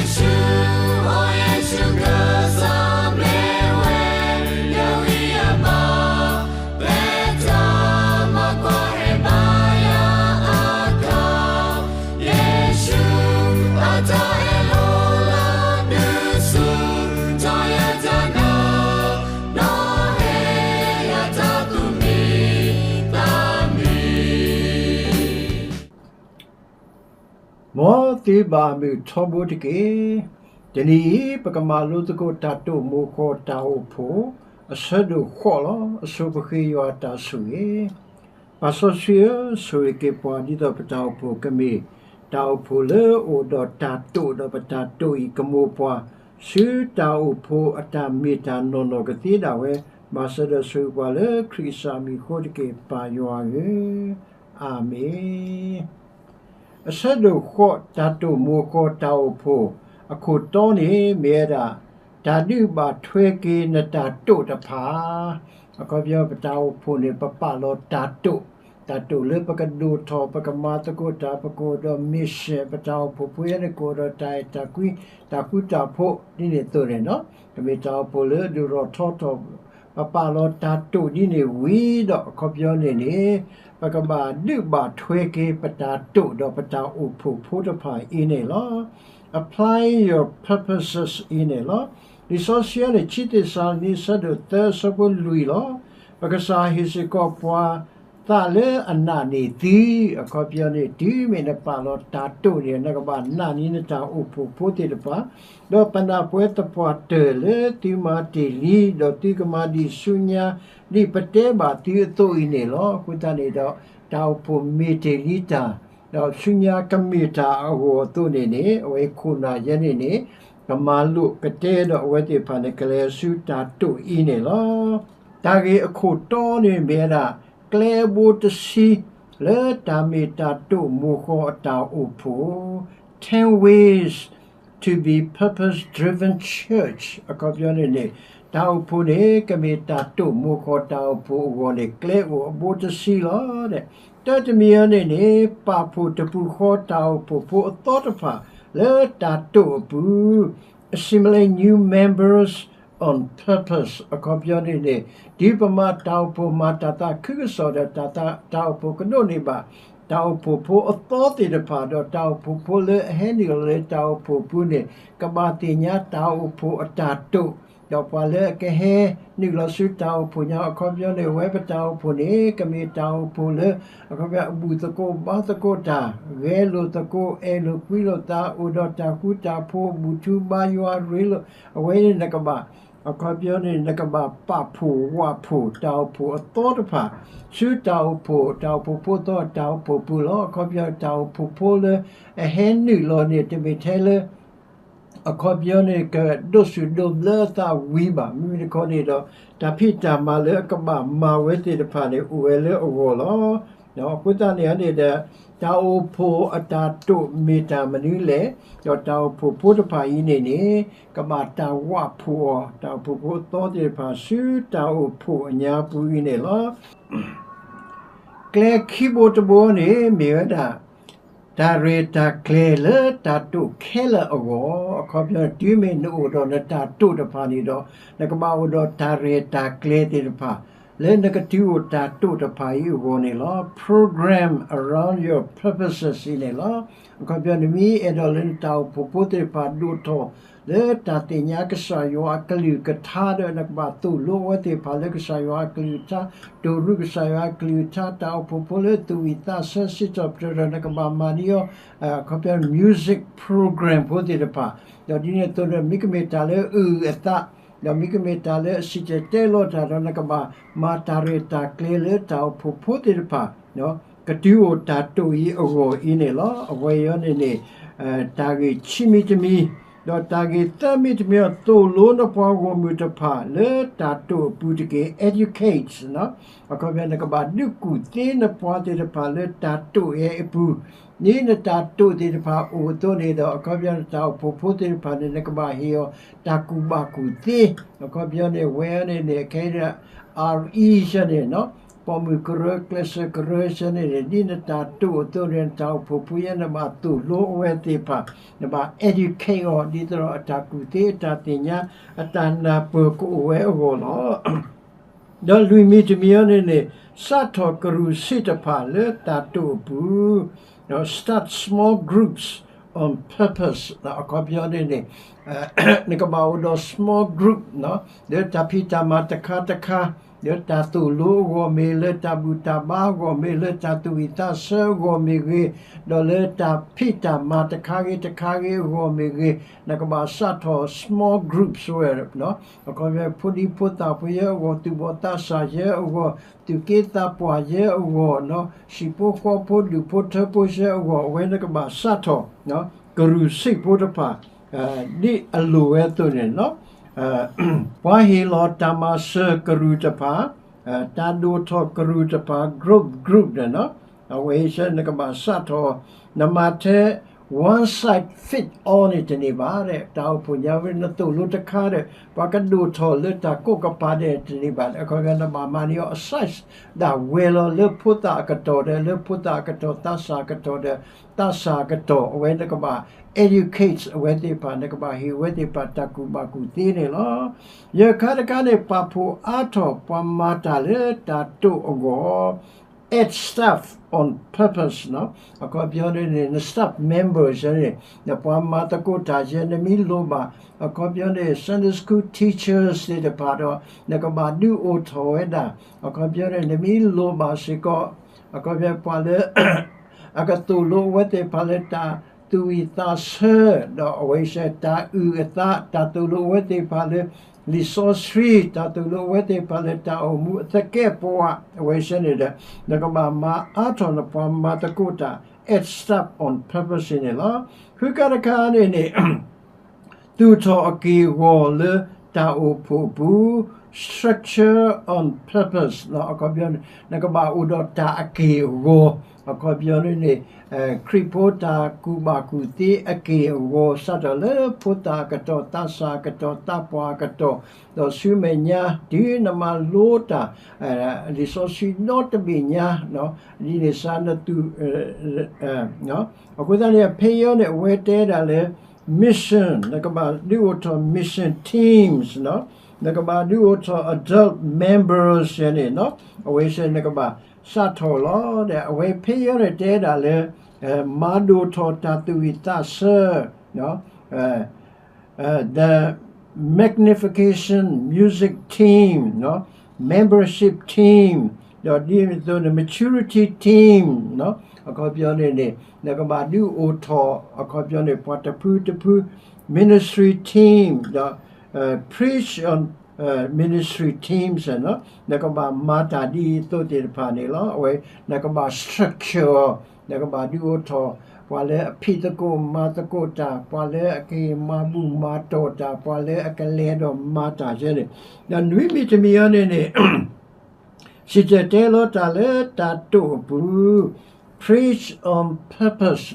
ယ့ၣ်ၡူး, အိ ယ့ၣ်ၡူးကစၢ်မ့ၢ်ဝဲ ယဂံၢ်ယဘါ, ပျဲတၢ်မၤကွၢ်ဟဲဘါယွၤအခါ, ယ့ၣ်ၡူး, အတၢ်အဲၣ်လိာ်လၢဒုးဆူၣ်ထီၣ်ယတၢ်နာ်, နီၣ်ဟ့ၣ်ယၤတၢ်သူၣ်မံသးမံ. မ်သုဘၣ်မုာ်ထီဘိတက့ၢ်. တနံၤအံၤ ပကမၤလိသကိးတၢ်တိာ်မိၤဃီၤတၢ်အိၣ်ဖှိၣ် အဆၢဒိၣ်ဃိးလီၤ. အဆိပဃ့ယွၤအတၢ်ဆိၣ်ဂ့ၤ. ပၢ်စီဆှံဧၢ, ဆိၣ်ဂ့ၤက့ၤပှၤ ဒ်သိးပတၢ်အိၣ်ဖှိၣ်ကမ့ၢ် တၢ်အိၣ်ဖှိၣ်လၢအအိၣ်ဒီးတၢ်တိာ် ဒီးပတၢ်တိာ်အံၤကမိၤပှၤ ဆူတၢ်အိၣ်ဖှိၣ်အတၢ်မ့ၢ်တၢ်နီၢ်နီၢ်ကသ့ဒၣ်ဝဲ, ဘၣ်ဆၣ်ဒီးဆိၣ်ဂ့ၤပှၤလၢခရံာ်ကစၢ်မံၤအဃိတက့ၢ် ပၢ်ယွၤဧၢ, အၤမ့ၣ်. အဆၢဒိၣ်ဃိး တၢ်တိာ်မိၤဃီၤတၢ်အိၣ်ဖှိၣ် အခိၣ်တီန့ၣ်မ့ၢ်ဝဲဒၣ် တၢ်ဒုးဘၣ်ထွဲက့ၤနတၢ်တိာ်တဖၣ်. အခီပညီ ပတၢ်အိၣ်ဖှိၣ်န့ၣ် ပပာ်လီၤတၢ်တိာ်, တၢ်တိာ်လၢပကဒိၣ်ထီၣ် ပကမၤသကိးတၢ် ပကအိၣ်ဒီး mission, ပတၢ်အိၣ်ဖှိၣ်ဖိအံၤန့ၣ် ကအိၣ်ဒီးတၢ်အဲၣ်တၢ်ကွံ တၢ်ဃူတၢ်ဖိး ဒ်န့ၣ်အသိးန့ၣ်လီၤ. ကမ့ၢ်တၢ်အိၣ်ဖှိၣ်လၢဒိၣ်ထီၣ်ထီထီၣ် ပပာ်လီၤတၢ်တိာ်ဒ်န့ၣ်ဝံၤဒီး အခီပညီန့ၣ်န့ၣ် ပကဘၣ်ဒုးဘၣ်ထွဲက့ၤ ပတၢ်တိာ်ဒီးပတၢ်အိၣ်ဖှိၣ်ဖိတဖၣ်အံၤန့ၣ်လီၤ. Applying your purposes အံၤန့ၣ်လီၤ. လံာ်စီဆှံန့ၣ် ခံသ့းစၤလနံ အဆၢဒိၣ်သၢ အဆၢဖိလွံၢ်လီၤ. ပကစၢ်ဟ့ၣ်စ့ၢ်ကီးပှၤ သးလၢအနာ်န့ၢ်သု, အခီပညီန့ၣ် တုၤမ့ၢ်နပာ်လီၤတၢ်တိာ်န့ၣ် နကဘၣ်နာ်န့ၢ်နတၢ်အိၣ်ဖှိၣ်ဖိသ့ၣ်တဖၣ်, ဒီးပနၢ်ပၢၢ်သပှၢ်တၢၢ်လၢသုမၤတ့ၢ်လံ, ဒီးသုကမၤဒံးဆူညါ ဒ်ပတဲဘၣ်သုအသိးအံၤန့ၣ်လီၤ. အဃိသတးန့ၣ်ဒီး တၢ်အိၣ်ဖှိၣ်မ့ၢ်တ့ၢ်လံတၢ် ဒီးဆူညါကမ့ၢ်တၢ်အဂီၢ်အသိးန့ၣ်န့ၣ် အဝဲခိၣ်နၢ်ယဲန့ၣ်န့ၣ် ကမၤလိာ်ကတဲဒီးအဝဲသ့ၣ်တဖၣ်န့ၣ် ကလဲၤဆူတၢ်တိာ်အံၤန့ၣ်လီၤ. တၢ်ဂ့ၢ်အခိၣ်တီန့ၣ်မ့ၢ်ဝဲဒၣ် ကျဲအဘိတဆံ လၢတၢ်မ့ၢ်တၢ်တိာ်မိၤဃီၤအတၢ်အိၣ်ဖှိၣ် ten ways to be purpose driven church အခီပညီန့ၣ်န့ၣ် တၢ်အိၣ်ဖှိၣ်န့ၣ် ကမ့ၢ်တၢ်တိာ်မိၤဃီၤတၢ်အိၣ်ဖှိၣ်အဂီၢ်န့ၣ် ကျဲအိၣ်အဘိတဆံလီၤ. တၢတမံၤအံၤန့ၣ်န့ၣ် ပာ်ဖှိၣ်တပူၤဃီတၢ်အိၣ်ဖှိၣ်ဖိအသီတဖၣ် လၢတၢ်တိာ်အပူၤ assemble new members on purpose အခီပညီန့ၣ်န့ၣ် တုၤပမၤတၢ်အိၣ်ဖှိၣ်မၤတၢ်သးခုကစီၣ်ဒီး တၢ်အိၣ်ဖှိၣ်ကဒိးန့ၢ်ဘၣ် တၢ်အိၣ်ဖှိၣ်ဖိအသီသ့ၣ်တဖၣ် ဒီးတၢ်အိၣ်ဖှိၣ်ဖိလၢအဟဲနုာ်လီၤလၢတၢ်အိၣ်ဖှိၣ်ပူၤန့ၣ် ကဘၣ်သ့ၣ်ညါတၢ်အိၣ်ဖှိၣ်အတၢ်တိာ်, ဒီးပှၤလၢအကဟဲနုာ်လီၤဆူတၢ်အိၣ်ဖှိၣ်ညါ အခီပညီန့ၣ် အဝဲပတၢ်အိၣ်ဖှိၣ်န့ၣ် ကမ့ၢ်တၢ်အိၣ်ဖှိၣ်လၢ အခီပညီ အဘူၣ်သကိးဘါသကိးတၢ်, ဂဲၤလိာ်သကိး အဲၣ်လိာ်ကွံလိာ်သး အိၣ်ဒီးတၢ်ဃူတၢ်ဖိး ဘူၣ်ထူဘါယွၤရ့လိာ်, အဝဲန့ၣ်နကဘၣ် အခီပညီန့ၣ် နကဘၣ်ပာ်ဖှိၣ်ဝးဖှိၣ်တၢ်အိၣ်ဖှိၣ်အသီတဖၣ် ဆူတၢ်အိၣ်ဖှိၣ် တၢ်အိၣ်ဖှိၣ်ဖိသီ တၢ်အိၣ်ဖှိၣ်ပူၤလီၤ. အခီပညီ တၢ်အိၣ်ဖှိၣ်ဖိလၢအဟဲနုာ်လီၤန့ၣ် တမ့ၢ်ထဲလၢ အခီပညီန့ၣ် ကဒိးဆူၣ်ဒိးဘျၢအသးဝံၤဘၣ်. မ့မ့ၢ်တခီန့ၣ်ဒီး တၢ်ဖံးတၢ်မၤလၢအကဘၣ်မၤဝဲသ့ၣ်တဖၣ်န့ၣ် အိၣ်ဝဲလၢအဂီၢ်လီၤ. အဃိသတးန့ၣ်န့ၣ်ဒီး တၢ်အိၣ်ဖှိၣ်အတၢ်တိာ်မ့ၢ်တၢ်မနုၤလဲၣ်, ဒီးတၢ်အိၣ်ဖှိၣ်ဖိတဖၣ်အံၤန့ၣ်န့ၣ် ကဘၣ်တၢ်ဝးဖှိၣ်အီၤ တၢ်အိၣ်ဖှိၣ်ဖိအသီသ့ၣ်တဖၣ် ဆူတၢ်အိၣ်ဖှိၣ်အညါပူၤအံၤန့ၣ်လီၤ. ကျဲခံဘိတဘိန့ၣ် မ့ၢ်ဝဲဒၣ် တၢ်ရဲၣ်တၢ်ကျဲၤလၢတၢ်တိာ်ခဲလၢာ်အဂီၢ်, အခီပညီ တုၤမ့ၢ်နအိၣ်ဒီးနတၢ်တိာ်တဖၣ်န့ၣ်ဒီး နကဘၣ်အိၣ်ဒီးတၢ်ရဲၣ်တၢ်ကျဲၤသ့ၣ်တဖၣ် လၢနကတုၤအိၣ်တၢ်တိာ်တဖၣ်အံၤအဂီၢ်န့ၣ်လီၤ. Program around your purposes အံၤန့ၣ်လီၤ. အခီပညီ နမ့ၢ်အဲၣ်ဒိးလၢနတၢ်အိၣ်ဖှိၣ်ဖိသ့ၣ်တဖၣ်ဒိၣ်ထီၣ် လၢတၢ်သ့ၣ်ညါကစၢ်ယွၤအကလုၢ်ကထါဒီး နကဘၣ်သိၣ်လိအဝဲသ့ၣ်တဖၣ်လၢကစၢ်ယွၤအကလုၢ်ကထါ, တိၢ်ရူးကစၢ်ယွၤအကလုၢ်ကထါ, တၢ်အိၣ်ဖှိၣ်ဖိလၢသူၣ်ဝံၣ်သးဆၢစံးထီၣ်ပတြၢၤဒီး နကဘၣ်မၤန့ၢ်အီၤ အခီပညီ music program ဖိသ့ၣ်တဖၣ်, ဒီးဒ်န့ၣ်အသိးဒီး မ့ၢ်ကမ့ၢ်တၢ်လၢအအုၣ်အသး ဒီးမ့ၢ်ကမ့ၢ်တၢ်လၢအစံၣ်တဲၤတဲလီၤတၢ်ဒီး နကဘၣ်မၤတၢ်ရဲၣ်တၢ်ကျဲၤလၢတၢ်အိၣ်ဖှိၣ်ဖိသ့ၣ်တဖၣ် ကတုၤအိၣ်တၢ်တိာ်အံၤအဂီၢ်အံၤန့ၣ်လီၤ. အဝဲအံၤန့ၣ်န့ၣ် တၢ်ဂ့ၢ်ခံမံၤတမံၤ, ဒီးတၢ်ဂ့ၢ်သၢမံၤတမံၤ သိၣ်လိနပှၤဂီၢ်မုၢ်တဖၣ်လၢတၢ်တိာ်အပူၤတက့ၢ်. Educate အခီပညီ နကဘၣ်ဒုးကူၣ်သ့နပှၤသ့ၣ်တဖၣ်လၢတၢ်တိာ်အံၤအပူၤ ဒ်နတၢ်တိာ်သ့ၣ်တဖၣ်အိၣ်အသိးန့ၣ်ဒီး အခီပညီ နတၢ်အိၣ်ဖှိၣ်ဖိသ့ၣ်တဖၣ်န့ၣ် နကဘၣ်ဟ့ၣ်အီၤတၢ်ကူၣ်ဘၣ်ကူၣ်သ့, အခီပညီန့ၣ် အဝဲန့ၣ်န့ၣ် ခဲအံၤ အါအံၤန့ၣ် ပိာ်မုၣ်ကရၢ ကျဲးစၢးကရၢဆၢန့ၣ်န့ၣ် ဒ်နတၢ်တိာ်အသိးန့ၣ် နတၢ်အိၣ်ဖှိၣ်ဖိယဲ နဘၣ်သိၣ်လိအဝဲသ့ၣ်တဖၣ်, နဘၣ် educate အီၤ ဒ်သိးဒီးအတၢ်ကူၣ်သ့ အတၢ်သ့ၣ်ညါ အတၢ်နၢ်ပၢၢ်ကအိၣ်ဝဲအဂီၢ်လီၤ. ဒီးလွံၢ်မံၤတမံၤအံၤန့ၣ်န့ၣ် စးထီၣ်ကရူၢ်စ့ၣ်တဖၣ်လၢတၢ်တိာ်အပူၤ, start small groups on purpose အခီပညီန့ၣ်န့ၣ် နကဘၣ်အိၣ်ဒီး small group လၢတၢ်ဖံးတၢ်မၤတခါတခါ, လၢတၢ်သိၣ်လိအဂီၢ်မ့ၢ်, လၢတၢ်ဘူၣ်တၢ်ဘါအဂီၢ်မ့ၢ်, လၢတၢ်သူၣ်ဝံၣ်သးဆၢအဂီၢ်မ့ၢ်ဂ့ၤ, ဒီးလၢတၢ်ဖံးတၢ်မၤတခါဂ့ၤတခါဂ့ၤအဂီၢ်မ့ၢ်ဂ့ၤ, နကဘၣ်စးထီၣ် small groups ဝဲ, အခီပညီ ဖိဒံဖိသၣ်ဖိယဲအဂီၢ်, သူၣ်ဘီၣ်သးစၢ်ယဲအဂီၢ်, သူၣ်က့သးပှၢ်ယဲအဂီၢ်, ဟံၣ်ဖိဃီဖိ ဒူၣ်ဖိထၢဖိယဲအဂီၢ်, အဝဲနကဘၣ်စးထီၣ် ကရူၢ်စ့ၣ်ဖိတဖၣ် ဒ်အလိၣ်ဝဲအသိးန့ၣ်လီၤ. ပှၤဟ့ၣ်လီၤတၢ်မၤစၢၤကရူၢ်တဖၣ်, တၢ်ဒိၣ်ထီၣ်ကရူၢ်တဖၣ် growth group န့ၣ်, အဝဲအံၤစ့ၢ်နကဘၣ်စးထီၣ်, နမၤထဲ one size fit all န့ၣ်တန့ၢ်ဘၣ်, တၢ်အိၣ်ဖှိၣ်ညါဝဲ နသိၣ်လိတခါဒီး ပှၤကဒိၣ်ထီၣ်လၢတၢ်ကိးကပၤဒဲးတန့ၢ်ဘၣ်, အခီပညီနဘၣ်မၤန့ၢ်အီၤအ size ဒၣ်ဝဲလီၤ လၢဖိသၣ်အကတီၢ်ဒီး လၢဖိသၣ်အကတီၢ် သးစၢ်အကတီၢ်ဒီး သးစၢ်အကတီၢ် အဝဲနကဘၣ် educate အဝဲသ့ၣ်တဖၣ် နကဘၣ်ဟ့ၣ်အဝဲသ့ၣ်တဖၣ်တၢ်ကူၣ်ဘၣ်ကူၣ်သ့န့ၣ်လီၤ. ယဲၢ်ခါတခါန့ၣ် ပာ်ဖှိၣ်အါထီၣ်ပှၤမၤတၢ်လၢတၢ်တိာ်အဂီၢ် add staff on purpose အခီပညီန့ၣ်န့ၣ် န staff member ယဲန့ၣ် နပှၤမၤသကိးတၢ်ယဲ နမ့ၢ်လိၣ်ဘၣ် အခီပညီန့ၣ် Sunday school teachers သ့ၣ်တဖၣ်ဒီး နကဘၣ်ဒုးအိၣ်ထီၣ်ဝဲဒၣ် အခီပညီန့ၣ် နမ့ၢ်လိၣ်ဘၣ်စ့ၢ်ကီး အခီပညီပှၤလၢ အကသိၣ်လိအဝဲသ့ၣ်တဖၣ်လၢတၢ်သူၣ်ဝံၣ်သးဆၢ ဒီးအဝဲစ့ၢ်တၢ်အုၣ်အသး တၢ်သိၣ်လိအဝဲသ့ၣ်တဖၣ်လၢ လံာ်စီဆှံ တၢ်သိၣ်လိအဝဲသ့ၣ်တဖၣ်လၢတၢ်အိၣ်မူအသကဲာ်ပဝး အဝဲစ့ၢ်န့ၣ်ဒီး နကဘၣ်မၤအါထီၣ်နပှၤမၤသကိးတၢ် add staff on purpose န့ၣ်လီၤ. ဃုခါတခါန့ၣ်န့ၣ် သူၣ်ထီၣ်အက့ၢ်အဂီၤလၢတၢ်အိၣ်ဖှိၣ်အပူၤ structure on purpose အခီပညီန့ၣ် နကဘၣ်အိၣ်ဒီးတၢ်အက့ၢ်အဂီၤ အခီပညီန့ၣ်န့ၣ် ခရံာ်ဖိတၢ်ကူၣ်ဘၣ်ကူၣ်သ့အက့ၢ်အဂီၤ စးထီၣ်လၢဖိသၣ်အကတီၢ် သးစၢ်အကတီၢ် သးပှၢ်အကတီၢ် ဒီးဆူမဲာ်ညါ တုၤနမၤလိတၢ် လံာ်စီဆှံနီတဘ့ၣ်ညါ ဒ်န့ၣ်စ့ၢ်နသူ အဃိသတးန့ၣ် ဖဲအံၤန့ၣ် အဝဲတဲဒၣ်လၢ mission နကဘၣ်ဒုးအိၣ်ထီၣ် mission teams နကဘၣ်ဒုးအိၣ်ထီၣ် adult members ယဲန့ၣ် အဝဲစ့ၢ်နကဘၣ်စးထီၣ်လီၤ. ဒီးအဝဲဖဲအံၤန့ၣ်တဲဒၣ်လၢ မၤဒိၣ်ထီၣ်တၢ်သူၣ်ဝံၣ်သးဆၢ the magnification music team, membership team, ဒီးဒ်န့ၣ်အသိးန့ၣ် maturity team အခီပညီန့ၣ်န့ၣ် နကဘၣ်ဒုးအိၣ်ထီၣ် အခီပညီန့ၣ် ပှၤတဖုတဖု ministry team ဒီး preach on ministry teams နကဘၣ်မၤတၢ်ဒ်သိးသ့ၣ်တဖၣ်န့ၣ်လီၤ. အဝဲ နကဘၣ် structure အီၤ နကဘၣ်ဒုးအိၣ်ထီၣ် ပှၤလၢအဖံးသကိးမၤသကိးတၢ် ပှၤလၢအကဟ့ၣ်မၤဘူၣ်မၤတီၢ်တၢ် ပှၤလၢအကလဲၤဒီးမၤတၢ်ယဲန့ၣ် ဒီးနွံမံၤတမံၤအံၤန့ၣ်န့ၣ် စံၣ်တဲၤတဲလီၤတၢ်လၢတၢ်တိာ်အပူၤ preach on purpose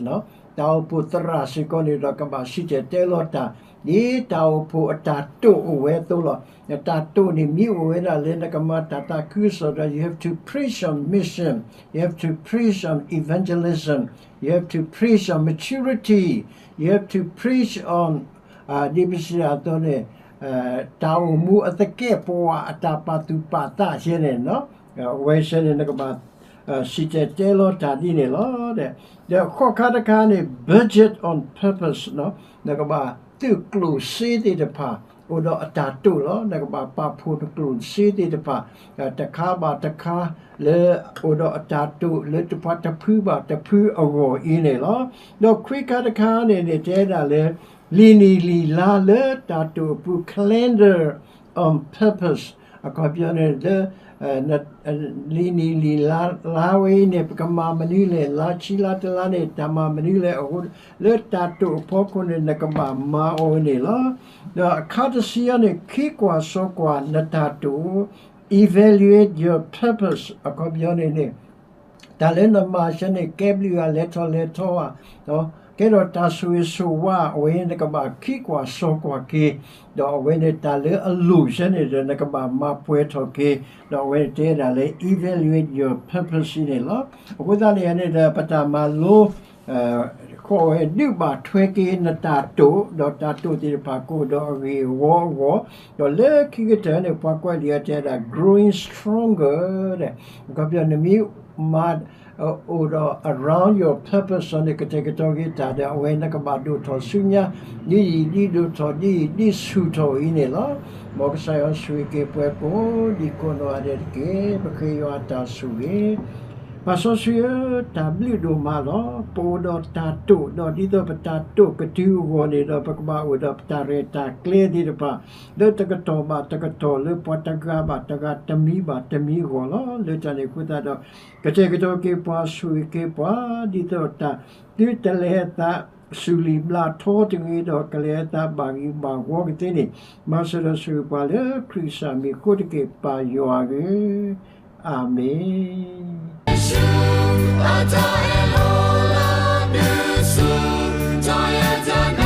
တၢ်အိၣ်ဖှိၣ်သရၣ်စ့ၢ်ကီးန့ၣ်ဒီး ကဘၣ်စံၣ်တဲၤတဲလီၤတၢ် ဒ်တၢ်အိၣ်ဖှိၣ်အတၢ်တိာ်အိၣ်ဝဲအသိးလီၤ. တၢ်တိာ်န့ၣ်မ့ၢ်အိၣ်ဝဲဒၣ်လၢနကမၤတၢ်သးခုကစီၣ်ဒီး you have to preach on mission, you have to preach on evangelism, you have to preach on maturity, you have to preach on ဒ်ပစံးဒၣ်အသိးန့ၣ် တၢ်အိၣ်မူအသကဲာ်ပဝးအတၢ်ပာ်သူၣ်ပာ်သးယဲန့ၣ် အဝဲစ့ၢ်န့ၣ် နကဘၣ် စံၣ်တဲၤတဲလီၤတၢ်ဒ်န့ၣ်လီၤ. ဒီးဃိးခါတခါန့ၣ် budget on purpose နကဘၣ်သုးကျိၣ်စ့သ့ၣ်တဖၣ် အိၣ်ဒီးအတၢ်တိာ်လီၤ. နကဘၣ်ပာ်ဖှိၣ်နကျိၣ်စ့သ့ၣ်တဖၣ် တခါဘၣ်တခါ လၢအိၣ်ဒီးအတၢ်တိာ်လၢတပှၤတဖုဘၣ်တဖုအဂီၢ်အံၤန့ၣ်လီၤ. ဒီးခွံခါတခါန့ၣ်န့ၣ် တဲဒၣ်လၢ လံာ်နံၣ်လံာ်လါလၢတၢ်တိာ်အပူၤ calendar on purpose အခီပညီန့ၣ်လၢ လံာ်နံၣ်လံာ်လါ လါဝဲအံၤန့ၣ် ပကမၤမနုၤလဲၣ်, လါဆံလါတလါန့ၣ် တၢ်မၤမနုၤလဲၣ်အဃိ လၢတၢ်တိာ်အဖီခိၣ်န့ၣ် နကဘၣ်မၤအီၤန့ၣ်လီၤ. ဒီးအခါတဆံအံၤန့ၣ် ခံကွၢ်စိကွၢ်နတၢ်တိာ် evaluate your purpose အခီပညီန့ၣ်န့ၣ် တၢ်လၢနမၤဆၢန့ၣ် ကဲဘျုးဧါ လဲၤထီၣ်လဲၤထီဧါ, ဒီး ကဲထီၣ်တၢ်ဆိၣ်ဂ့ၤဆိၣ်ဝါ အဝဲန့ၣ်နကဘၣ်ခံကွၢ်စီကွၢ်က့ၤ, ဒီးအဝဲန့ၣ်တၢ်လၢအလိၣ်ဆၢန့ၣ်ဒီး နကဘၣ်မၤပှဲၤထီၣ်က့ၤ, ဒီးအဝဲန့ၣ်တဲဒၣ်လၢ evaluate your purpose န့ၣ်လီၤ. အဃိသတးန့ၣ်န့ၣ်ဒီး ပတၢ်မၤလိ ဃီဝဲဒုးဘၣ်ထွဲက့ၤနတၢ်တိာ်, ဒီးတၢ်တိာ်သ့ၣ်တဖၣ်ကအိၣ်ဒီးအဂ့ၢ်အဝီအဂီၢ်, ဒီးလၢခံကတၢၢ်န့ၣ် ပှၤကွဲးလံာ်အီၤတဲဒၣ် growing stronger အခီပညီ နမ့ၢ်မၤအိၣ်ဒီး around your purpose န့ၣ် ကတဲာ်ကတီၤက့ၤတၢ်ဒီး အဝဲနကဘၣ်ဒိၣ်ထီၣ်ဆူညါ ဒ်ယံာ်ဒ်ဒိၣ်ထီၣ် ဒ်ယံာ်ဒ်ဆူၣ်ထီၣ်အံၤန့ၣ်လီၤ. မ်ကစၢ်ယွၤဆိၣ်ဂ့ၤက့ၤပှၤကိးဒံကိးနီၢ်ဂၤဒဲးတက့ၢ်. ပဃ့ယွၤအတၢ်ဆိၣ်ဂ့ၤ ပၢ်စီဆှံဧၢ, တၢ်ဘျုးဒိၣ်မးလီၤ. ပအိၣ်ဒီးတၢ်တိာ်, ဒီးဒ်သိးပတၢ်တိာ်ကတုၤအဂီၢ်န့ၣ်ဒီး ပကဘၣ်အိၣ်ဒီးပတၢ်ရဲၣ်တၢ်ကျဲၤသ့ၣ်တဖၣ် လၢတကတီၢ်ဘၣ်တကတီၢ်, လၢပှၤတဂၤဘၣ်တဂၤ, တမံၤဘၣ်တမံၤအဂီၢ်လီၤ. လၢတၢ်န့ၣ်အဃိသတးဒီး ကတဲာ်ကတီၤက့ၤပှၤ, ဆိၣ်ဂ့ၤက့ၤပှၤ, ဒ်သိးတၢ် သုတလဲၤအသးစူၤလံာ်ဘျးထီတဂ့ၤဒီး ကလဲၤအသးဘၣ်ဂံၢ်ဘၣ်ဂီၤကသ့န့ၣ်, မၤစၢၤဒီးဆိၣ်ဂ့ၤပှၤလၢခရံာ်ကစၢ်မံၤအဃိတက့ၢ်, ပၢ်ယွၤဧၢ, အၤမ့ၣ်.